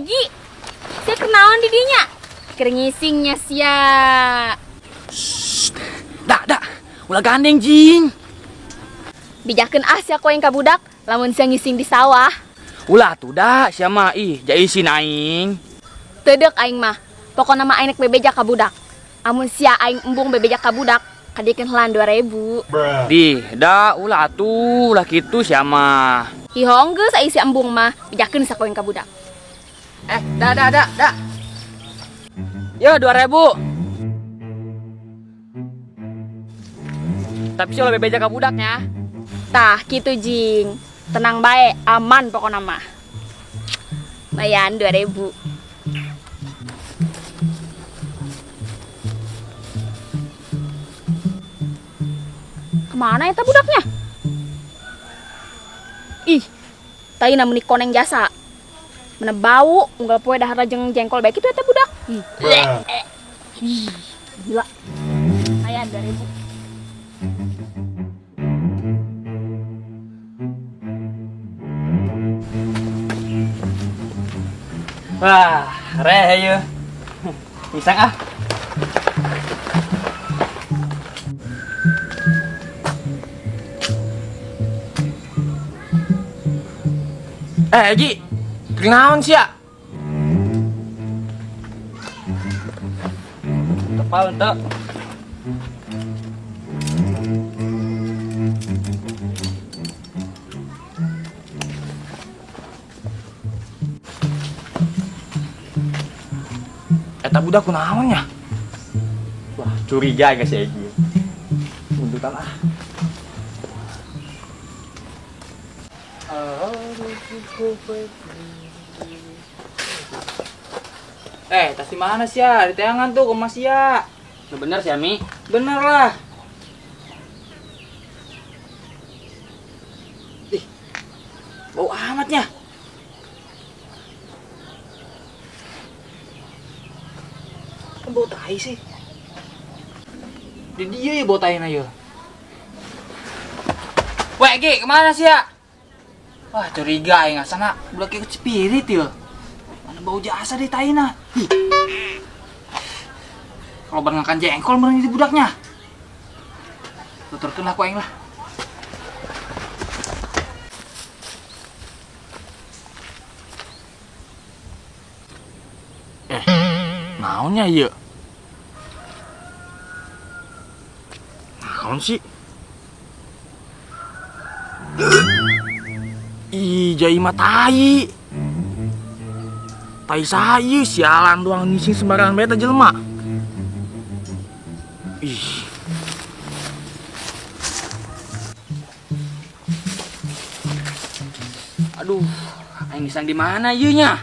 Egi. Sia kenaon di dinya? Keur ngisingnya sia. Dak, dak. Ulah gandeng jing. Bijakeun ah sia koeng ka budak lamun sia ngising di sawah. Ulah tuh dak sia mah ih jaisin aing. Teu deuk aing mah. Pokona mah aing rek bebeja ka budak. Amun sia aing embung bebeja ka budak, kadiekeun heula 2000. Dih, dak ulah atuh, ulah kitu sia mah. Hihong geus ai sia embung mah, bejakeun sia koeng ka budak. Dak dak dak dak. Yo 2000. Tapi sia ulah bebeja ka budaknya. Tah kitu jing. Tenang bae, aman pokona mah. Lumayan 2000. Kemana eta budaknya? Ih, tai na meuni koneng jasa. Mana bau, unggal poe dahar jeung jengkol bae kitu eta budak. Ih. Ih, gila. Lumayan 2000. Wah, reh ieu. Pisang ah. Egi, kenaon sia? Tepal ente. Eta budak kunaon nya? Wah, curiga guys si Egi. Mundutan ah. Tas di mana sih ya? Di teangan tuh, ke Mas ya. Nah, bener sih, Ami. Bener lah. Ih, bau amatnya. Kan bau tai sih. Di dia ya bau tai na ya. Weh, Gi, kemana sih ya? Wah, curiga ya nggak sana. Budak ikut spirit ya. Mana bau jasa deh taina. Kalau bareng jengkol meren di budaknya. Tuturkeun lah ku aing lah. Naonnya ieu? Naon sih? Ih, jai mah tai. Tai saya sialan doang ngising sembarangan bae teh jelema. Ih. Aduh, aing ngisang di mana ieu nya?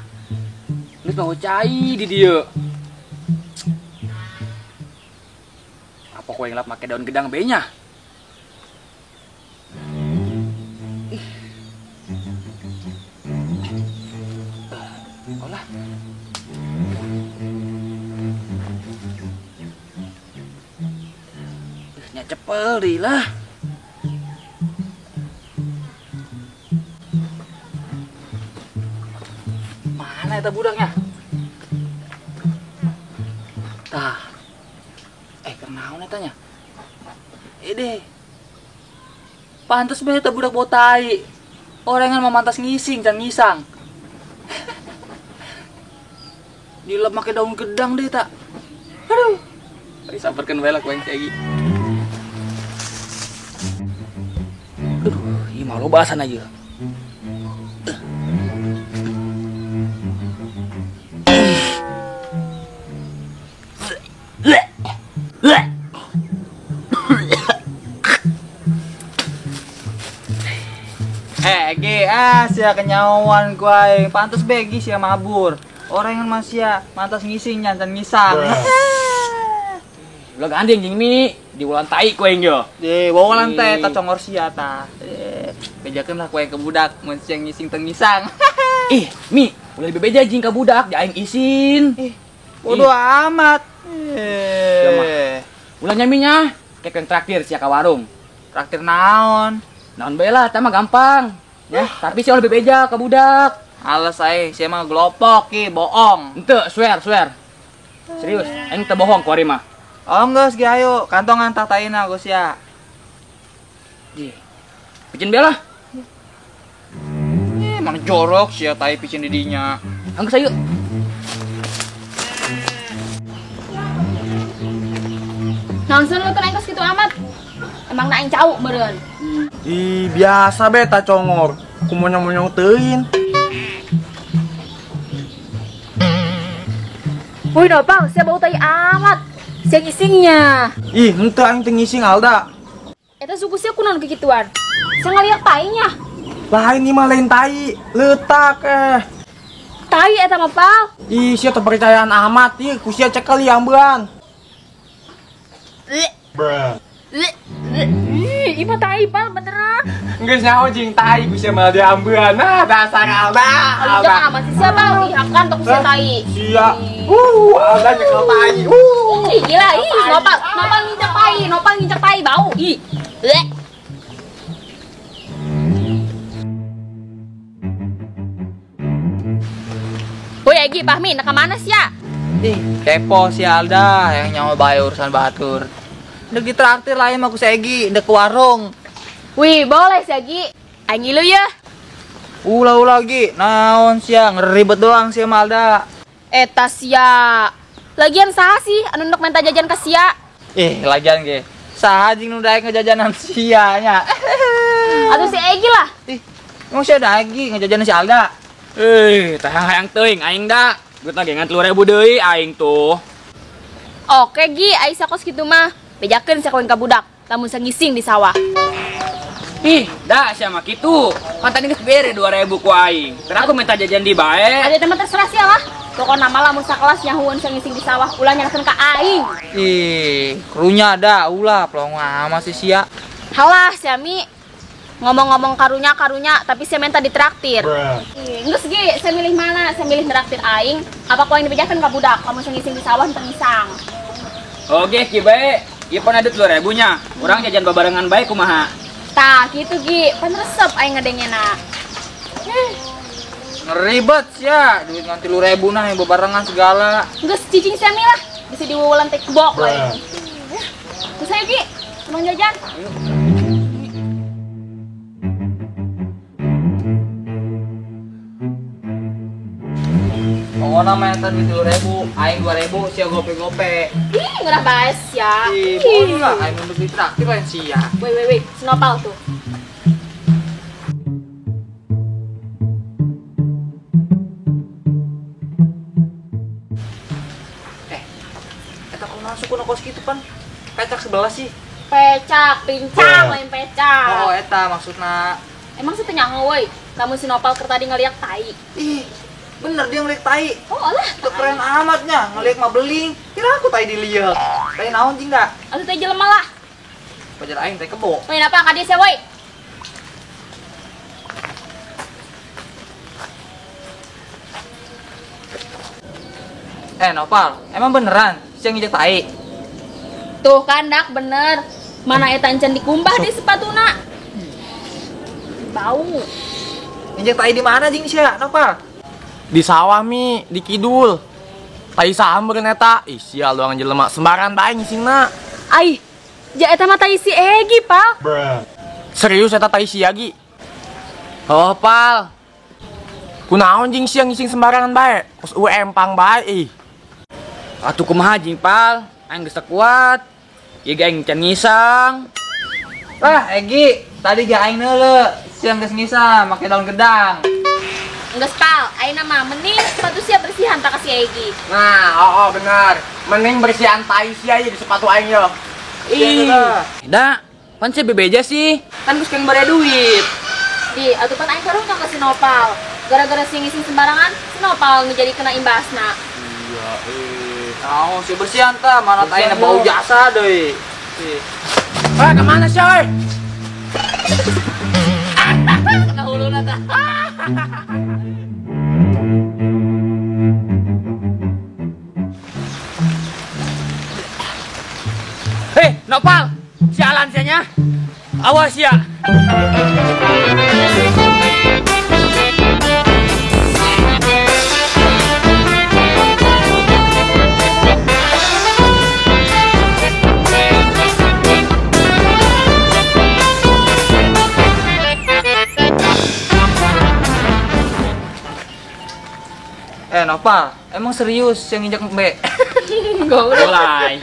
Geus mau cai di dieu. Apa kowe ngelap make daun gedang bae nya? Cepel deh lah. Mana eta budaknya? Tah. Kenaon etanya? Deh. Pantes bae eta budak bau tai. Orengan mah mantas ngising can ngisang. Dilep make daun gedang deh tak. Aduh. Disamperkeun bae lah ku aing si Egi. Aduh, ini malu bahasan aja. Gi, sia kenyauan ku aing. Pantes begi sia mabur. Orang yang masih ya, mantas ngising nyantan ngisang. Ulah gandeng jeung mi, di ulan tai ku aing yo. Di wawalan teh ta congor sia ta. Bejakeun lah ku aing ke budak mun sia ngising teu ngisang. Ih, Mi, ulah dibebeja jeung ka budak, di aing isin. Ih, bodoh amat. Ulah nyaminya, kek yang traktir sia ka warung. Traktir naon? Naon bae lah, tah mah gampang. Ya, tapi sia ulah bebeja ka budak. Alas aing, sia mah gelopok ki, bohong. Henteu, swear, swear. Serius, aing teu bohong ku ari mah. Oh geus ge ayo, kantongan tah taina geus sia. Ih. Picin bela. Ih, mana jorok sia tai picin di dinya. Anggeus ayo. Naon sih lu aing kos kitu amat? Emang na aing cau meureun. Ih, biasa beta congor. Ku monyong-monyong teuing. Woi, Nopal, sia bau tai amat. Sia ngisingnya. Ih, henteu aing teu ngising Alda. Eta suku sia kunaon kikituan? Sia ngaliak tainya. Lain ieu mah lain tai, leutak eh. Tai eta mah, Pal. Ih, sia teu percayaan amat ieu, ku sia cekel ambean. Bruh. Ih, ieu mah tai, Pal, beneran. Geus nyaho jeung tai ku sia mah diambean. Nah, dasar Alda. Alda amat sih sia, Pal. Ih, hakan tok sia tai. Sia. Alda nyekel tai. Ih, gila, ih, Nopal, Nopal nginjek tai, Nopal nginjek tai bau. Ih. Bleh. Woi, Egi, Pahmi, nak kemana sih ya? Ih, kepo si Alda yang nyawa bae urusan batur. Dek ditraktir lah emang ku si Egi, dek ke warung. Wih, boleh si Egi. Aing ngilu ya. Ulah-ulah Gi, naon sia ngeribet doang si Alda. Eta sia. Lagian saha sih anu ndek minta jajan ka sia? Ih, lagian ge. Saha jeung nu daek ngejajanan sia nya. Atuh si Egi lah. Ih, emang sia daek Gi ngejajanan si Alda? Eh, tah hayang teuing aing da. Duitna ge ngan 3.000 deui aing tuh. Oke Gi, ai sakos kitu mah. Bejakeun sia kawin ka budak, lamun sia ngising di sawah. Ih, da sia mah kitu. Pan tadi geus bere 2.000 ku aing. Terus aku minta jajan di bae. Ada teman terserah sia lah. Pokona mah lamun sakelas nyahueun sia ngising di sawah, ulah nyalahkeun ka aing. Ih, karunya da ulah plong amat si sia. Halah sia Mi. Ngomong-ngomong karunya-karunya, tapi saya minta ditraktir. Ih, geus Gi, saya milih mana? Saya milih traktir aing, apa ku aing dibejakeun ka budak? Lamun sia ngising di sawah teu ngisang. Oke, Ki bae. Ieu pan ada 3.000 nya. Urang jajan babarengan bae kumaha? Tah, kitu Gi, pan resep aing ngadengena. Ngeribet sia, duit ngan 3.000 nah yang bebarengan segala. Geus cicing sia mi lah, bisa diwuwulan teh kebok lain. Terus ayo Gi, mau jajan. Ayo. Pokoknya mah eta duit 3.000, aing 2.000, sia gope-gope. Ih, ngeunah bae sia. Ih, bodoh lah, aing mun ditraktir lain sia. Woi, woi, woi, Sinopal tuh. Eta kunaon sukuna kos kitu pan? Pecak sebelah sih. Pecak, pincang lain pecak. Oh, eta maksudna. Emang sih teu nyaho woi, lamun Sinopal keur tadi ngaliak tai. Ih, bener dia ngeliak tai. Oh alah, teu keren amatnya, ngeliak mah beling. Kira aku tai diliak. Tai naon jing da? Atuh tai jelema lah. Pajar aing tai kebo. Woi, napa ka dieu sia woi? Nopal, emang beneran sia nginjek tai? Tuh kan dak bener. Mana eta encan dikumbah di sepatuna. Bau. Nginjek tai di mana jing sia, Nopal? Di sawah Mi, di kidul. Tai saha meureun eta? Ih, sial doang jelema sembarangan bae ngisingna. Ai, ja eta mah tai si Egi, Pal. Serius eta tai sia, Gi? Oh, Pal. Kunaon jeung sia ngising sembarangan bae? Kos eueuh empang bae ih. Atuh kumaha jeung, Pal? Aing geus teu kuat. Ieu ge aing can ngisang. Wah, Egi, tadi ge aing neuleuh, sia geus ngisang make daun gedang. Geus, Pal, ayeuna mah mending sepatu sia bersihan tak ka si Egi. Nah, oh, bener. Mending bersihan tai sia ieu di sepatu aing yo. Ih, da, pan sia bebeja sih. Kan geus keng bare duit. Di, atuh pan aing karunya ka si Nopal. Gara-gara si ngising sembarangan, si Nopal nu jadi kena imbasna. Iya, Naon si bersihan tah, mana taina bau jasa deui. Eh, kemana sih, oi? Kena huluna tah. Hei, Nopal, sialan sianya. Awas ya. Nopal, emang serius yang nginjak embe? Goblok. Mulai.